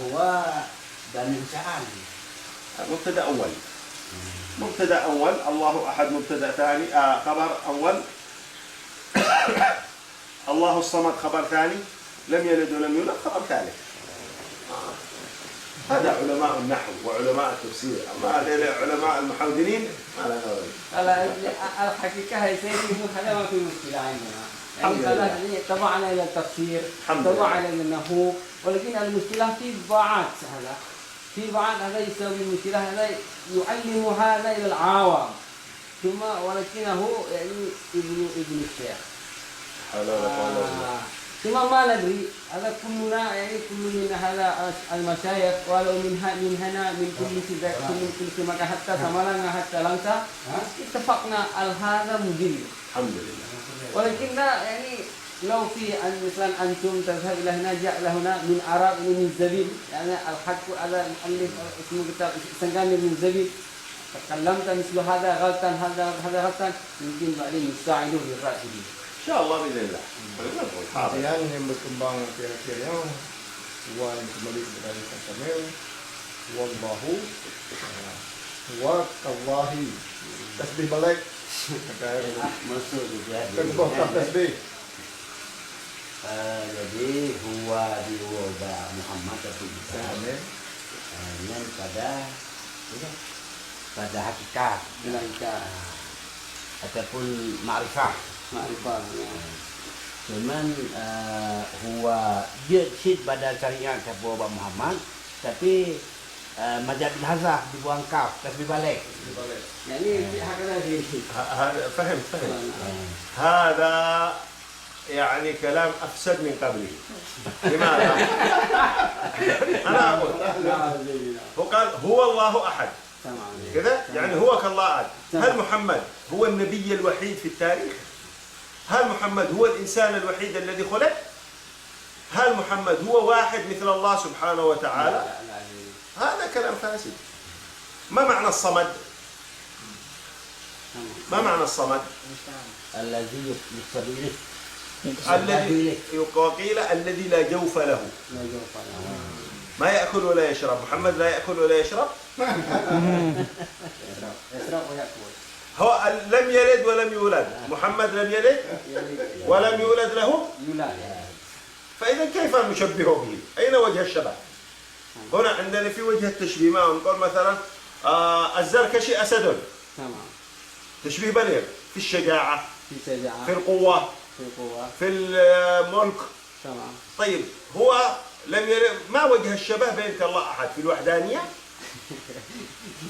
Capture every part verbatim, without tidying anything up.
هو ضمير شأن. مبتدأ أول. مبتدأ أول، الله أحد مبتدأ ثاني، آه، خبر أول. الله الصمد خبر ثاني، لم يلد ولم يولد خبر ثالث. هذا علماء النحو وعلماء التفسير، أما هذول علماء المحودين ما لنا ذلك. Kalau al-, al-haqiqah, saya ni pun kadang masih muskilah ini. Alhamdulillah. Ini kadang ini taba'na ila tafsir, taba'na ila nahu, walakin al-muskilah fi ba'd hadha. Fi ba'd hadha yusawi muskilah hadha yu'allimu hadha ila al-awam. Cuma walakinahu, yakni ibnu, ibnu syekh. Hala, hala, hala. Ah, cuma ma nadri, hadha kulluna, yakni kullu min hadha as-, al-masyayikh, walau min ha-, min hana, min kulli sidra, min kulli sidra, maka hatta Samalanga, hatta Langsa, ittafaqna al hadha mudil. Alhamdulillah. Walakin la, yakni, law fi an, misalan, antum tadhhab ila huna, ja ila huna, min arab, ini min zabil, yakni, al-haqqu ala muallif, ismu kitab, ismu kitab min zabil. Takallamta mislu hadha ghaltan, hadha, hadha ghaltan, mungkin ba'din nusa'idu lirrajuli. إن شاء الله بإذن الله. Kemudian yang berkembang akhir-akhirnya, wa yang kembali kepada Nabi Muhammad, wallahu, wa kallahi. Tasbih balik. Maksud juga. Tasbih. Ah, jadi, huwa di huwa ba Muhammad atau Isa. Amin. Ah, nyan pada, ya, pada hakikat. Pada hakikat. Ah, ataupun makrifah. Makrifah, ya. Ah. Cuman, ah, huwa jeuet cit pada syariat sapeue ba Muhammad, tapi, ah, majaz bil hazah dibuang kaf, tasbih balik. Tasbih balik. Jadi, hakada sih. Ha, ha, faham, faham. Ah. Hadha يعني كلام أفسد من قبله. لماذا؟ أنا أقول. هو قال: "هو الله أحد." Tamam. كذا؟ يعني هو كالله أحد. Tamam. هل محمد هو النبي الوحيد في التاريخ؟ هل محمد هو الإنسان الوحيد الذي خلق؟ هل محمد هو واحد مثل الله سبحانه وتعالى؟ لا، لا، لا. هذا كلام فاسد. ما معنى الصمد؟ ما معنى الصمد؟ الذي يقصد إليه. الذي، وقيل الذي لا جوف له. لا جوف له. ما يأكل ولا يشرب. محمد لا يأكل ولا يشرب. يشرب، يشرب ويأكل. هو ال-، لم يلد ولم يولد. محمد لم يلد ولم يولد له. يولد. فإذا كيف نشبهه به؟ أين وجه الشبه؟ هنا عندنا في وجه التشبيه، ما نقول مثلًا، آه، الزركشي أسد. تمام. تشبيه بليغ في الشجاعة، في الشجاعة. في القوة، في القوة. في الملك. تمام. طيب، هو لم يلد، ما وجه الشبه بين كالله أحد؟ في الوحدانية؟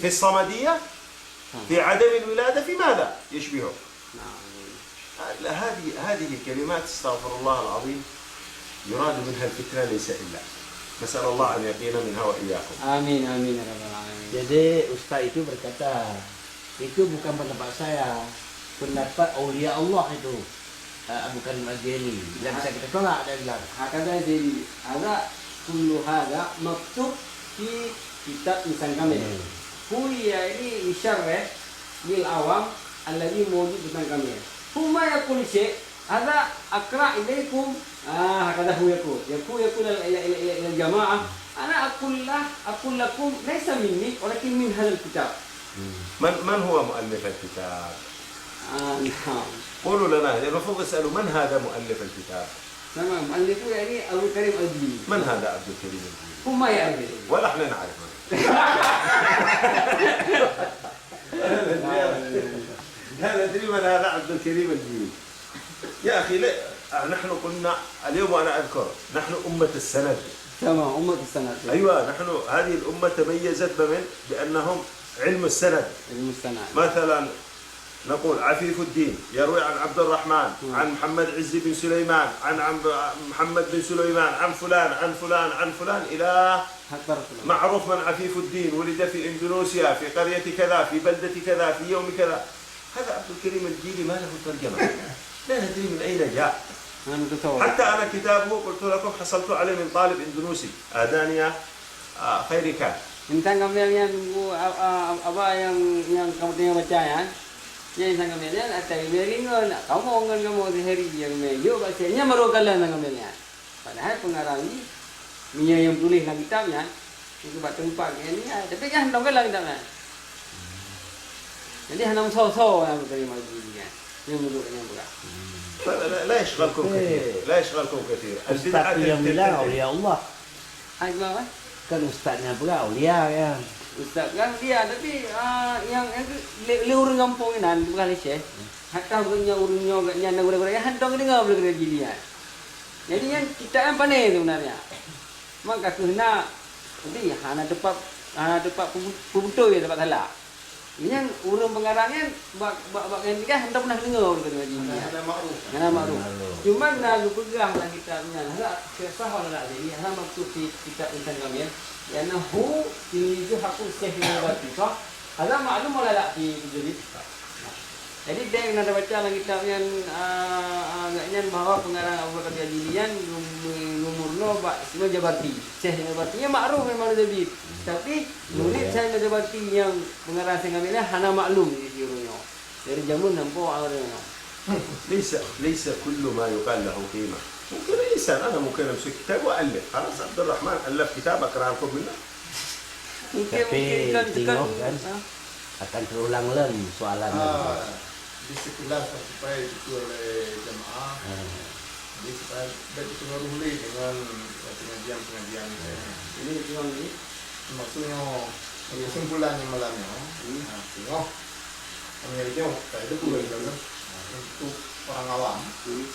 في الصمدية؟ في عدم الولادة؟ في ماذا يشبهه؟ نعم. لا، هذه، هذه كلمات، استغفر الله العظيم، يراد منها الفتنة ليس إلا. نسأل الله أن يقينا منها وإياكم. Amin, amin, ya rabbal alamin. Jadi, ustaz itu berkata, itu bukan pendapat saya, pendapat aulia Allah itu, eh, Abdul Karim Al-Jaili. Tidak bisa kita tolak, dia bilang. Hakada jadi, hadza kullu hadza maktub fi kitab insan kamil. Hmm. Huwa ini yusyarrah lil awam alladhi mawjud insan kamil. Huma yaqul syekh, hadza aqra ilaikum. Ah, hakada hu yaqul. Yaqul, yaqul ila, ila, ila, ila, ila jamaah. Ana aqul lah, aqul lakum, laisa minni, walakin min hadzal kitab. من، من هو مؤلف الكتاب؟ آه، نعم. قولوا لنا، المفروض اسألوا: "من هذا مؤلف الكتاب؟" Sama, muallif tu yakni Abdul Karim Al-Jili. من هذا عبد الكريم الجيلي؟ هم يعرفون. ولا احنا نعرف من. لا ندري من هذا عبد الكريم الجيلي. يا أخي، لا، نحن قلنا اليوم، وأنا أذكر، نحن أمة السند. تمام، أمة السند. أيوة، نحن، هذه الأمة تميزت بمن؟ بأنهم علم السند. علم السند. مثلًا، نقول عفيف الدين يروي عن عبد الرحمن، مم. عن محمد عز بن سليمان، عن عم-، محمد بن سليمان، عن فلان، عن فلان، عن فلان، إلى حتى رسول الله. معروف من عفيف الدين، ولد في إندونيسيا، في قرية كذا، في بلدة كذا، في يوم كذا. هذا عبد الكريم الجيلي ما له ترجمة. لا ندري من أين جاء. أنا متصور. حتى أنا كتابه قلت لكم حصلت عليه من طالب إندونيسي، آدانيا، آه، خيركان. Teuntang kamoe nyan, a-, a-, a-, apa nyang, nyang kamoe teuka baca nyan, nyang teuntang kamoe nyan, ata ié ringon, kamoe ngon kamoe sihari nyang mé, yuk baca, nyan baru kalon teuntang kamoe nyan. Padahai peungarang jih, Meunyoe nyang tuléh lam kitab nyan, nyang bak teumpat nyan, tapi kan hana teukalon lam kitab nyan. Jadi hana meusoe-soe nyang beukalon majelis nyan. Nyang meunurot nyang peugah. لا، لا، لا يشغلكم كثير. لا يشغلكم كثير. Ustaz tu nyang bilang aulia Allah. Hai, gimana? Kan ustaz nyang peugah aulia kan. Ustaz peugah aulia, tapi, ah, nyang, nyang lé, lé ureueng gampông inan peugah lé Syekh. Hatta ureueng nyoe, ureueng nyoe, gobnyan dan gurée-gurée nyan hana deungoe peugah lé Jili nyan. Jadi nyan kitab nyan pane sebenarnya. Maka keuheunak, jadi hana tepat, hana tepat peubu-, peubeutôi, tepat salah. Nyan ureueng pengarang nyan bak, bak, bak nyan tigah hana pernah deungoe ureueng kata ngaji nyan. Hana, hana makruf. Hana makruf. Makruf. Cuma na geupeugah lam kitab nyan, hana kisah wala la jadi, hana maksud di kitab Insan Kamil. Li'annahu tilmizu haqqu Syekh Nabati, sah? Hana maklum wala la di, di, di. Jadi, bèk na tabaca lam kitab nyan, ah, ah, agak nyan bahwa pengarang Abu Bakar Jajili nyan geu-, geumeurunoe bak Imam Jabarti. Syekh Imam Jabarti nyan makruf memang Nazawi. Tapi, murid Syekh Imam Jabarti nyang pengarang Syekh Kamil nyan hana maklum di ureueng nyoe. Dari jameun sampoe ureueng nyoe. ليس، ليس كل ما يقال له قيمة. ممكن إنسان، أنا ممكن أمسك كتاب وألف. خلاص، عبد الرحمن ألف كتاب أقرأ لكم منه. Mungkin, tapi mungkin kan, tengok kan, ha? Akan terulang lagi soalan. Ah, di sekilas supaya itu oleh jemaah. Ah. Jadi supaya baik dipengaruhi dengan pengajian-pengajian. Ah. Ini tuan ni. Maksudnya, kesimpulannya malamnya, hmm, ah, tengok. Kami aja, tak ada pun, kan? Untuk orang awam. Hmm.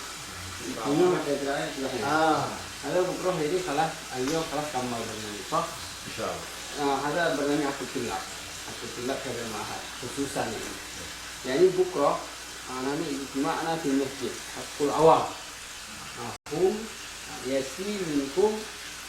Untuk orang awam. Ini ada terakhir, terakhir. Ah. Ada bukrah ini salah, ayo salah tambah dengan apa? Insya Allah. Ah, ada berani aku tulak. Aku tulak ke jamaah, khususan ini. Jadi bukrah, ah, nanti ijtima'na fi masjid, hakul awam. Ah, hum, ah, yasi minkum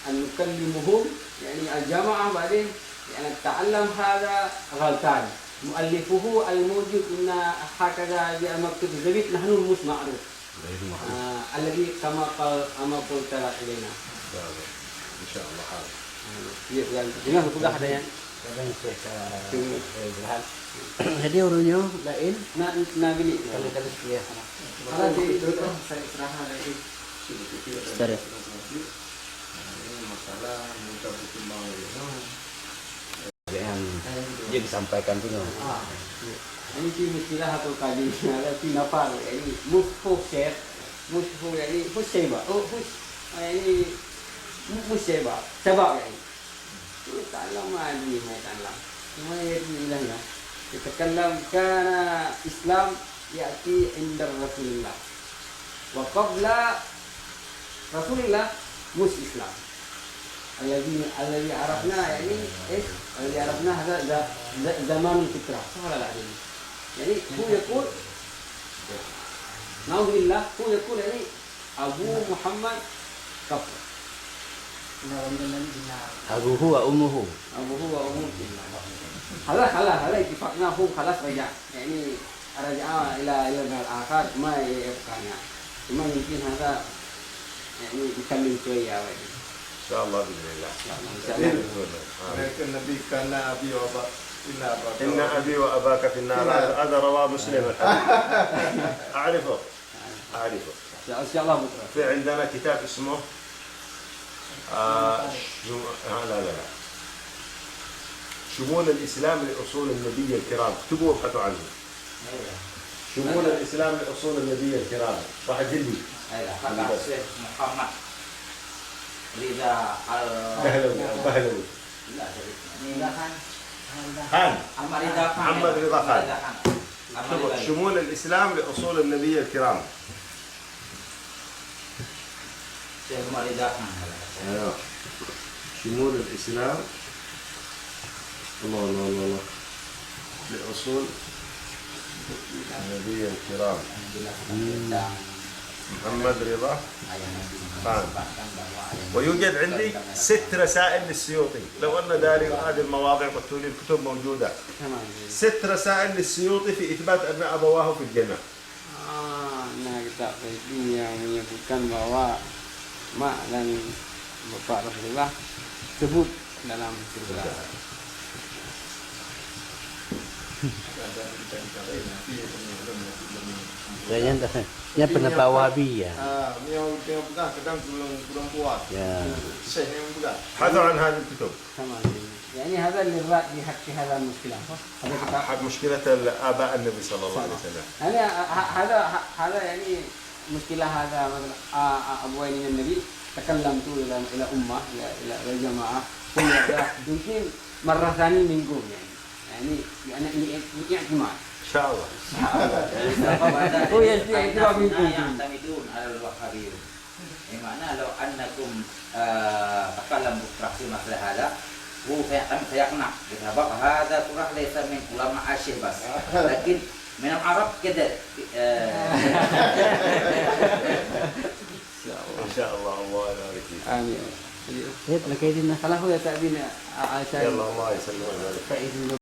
an nukallimuhum, yani al-jamaah ba'din, yani ta'allam hadha ghaltan. Muallifuhu al-mawjud inna hakadha bi al-maktub zabit nahnu mus ma'ruf. Baik, ma'ruf. Ah, alladhi kama qal, kama qulta ilaina. Insya Allah. Insya Allah, hal. Ah, iya, bukan. Dengar peugah ada yang. Kadang saya, eh, Jadi, ureueng nyoe laén. Na, na bilik. Kali-kali, ya. Kalau di, saya serahkan lagi. Sebentar, ya. Ini masalah mudah berkembang, ya. Yang dia disampaikan tu, no. Ah, ini si Mustilah atau Kadi, ada si Nafar, ini Musfu Syekh, Musfu, ini Husayba, oh, Hus-, ini Mu-, Musayba, Sabab, ini. Itu tak lama lagi, mai tak lama. Cuma ya, bilang, ya. Kita kalam kana Islam ya'ti inda Rasulillah. Wa qabla Rasulillah mus Islam. Alladzi, alladzi arafna, yani, eh, alladzi arafna hadza za-, za-, zamanul fitrah. Salah lah ini. Yani, hu yaqul, naudzubillah, hu yaqul, yani, Abu Muhammad kafir. Abuhu wa ummuhu. Abuhu wa ummuhu. Halah, halah, halah, ittifaqna hu, khalas, raja'. Yani, raja'a ila, ila al-akhar, ma ya, ya, bukannya. Cuma mungkin hadza, yani, bukan mencuri ya, weh. Insya Allah, bismillah. Insya Allah, insya Allah. Mereka Nabi kana abi wa ba-, inna abaka. Inna abi wa abaka finnar. Finnar. Hadza rawahu Muslim. A'rifu. A'rifu. Insya, insya Allah, bukra. في عندنا كتاب اسمه، آه، شو-، آه، لا، لا، لا. شمول الإسلام لأصول النبي الكرام. اكتبوا وابحثوا عنه. شمول الإسلام لأصول النبي الكرام. راح تجيب لي. أيوة، هذا الشيخ محمد رضا ال- بهلوي، بهلوي. لا، رضا خان. خان. محمد رضا خان. محمد رضا خان. محمد رضا خان. اكتبوا شمول الإسلام لأصول النبي الكرام. Syekh Umar Ridha Khan. Ayo. شمول الإسلام. الله، الله، الله، الله. لأصول النبي الكرام. محمد رضا خان. ويوجد عندي ست رسائل للسيوطي. لو أن داري هذه المواضيع قلت لي الكتب موجودة. تمام. ست رسائل للسيوطي في إثبات أن أبواه في الجنة. Ah, na kitab Sayyidi nyang menyebutkan bahwa mak dan bapak Rasulullah sebut dalam surga. Nyan, nyan pendapat Wahabi, ya. Ah, meunyoe teupeugah kadang kurang, kurang kuat. Ya. Syekh nyang peugah. Hadza an hadza kutub. Sama. Yani hadza lirad di haqqi hadza muskilah. Hadza kita. Hak muskilah al-aba an-Nabi sallallahu alaihi wasallam. Yani ha-, ha-, hadza, ha-, hadza yani muskilah hadza, masalah, a, a, Abu Aini Nabi takallamtu ila, ila ummah, ila, ila, ila jamaah. Thumma hadza mungkin marrah tsani minkum, yani. Yani, yani, ini, ini i'timad. Insyaallah. Oh, ya, iya, itu aku ikut. Yang tamidun alal Wahabi. Yang mana law annakum, eh, takallam bukra fi masalah hadza, hu saya, saya kena. Sebab hadza surah laisa min ulama Asyik bas. Lakin min Arab keda. Eh. Insyaallah, Allah Amin. Salah ya tak bina. Ya Allah, Allah, sallallahu alaihi wasallam.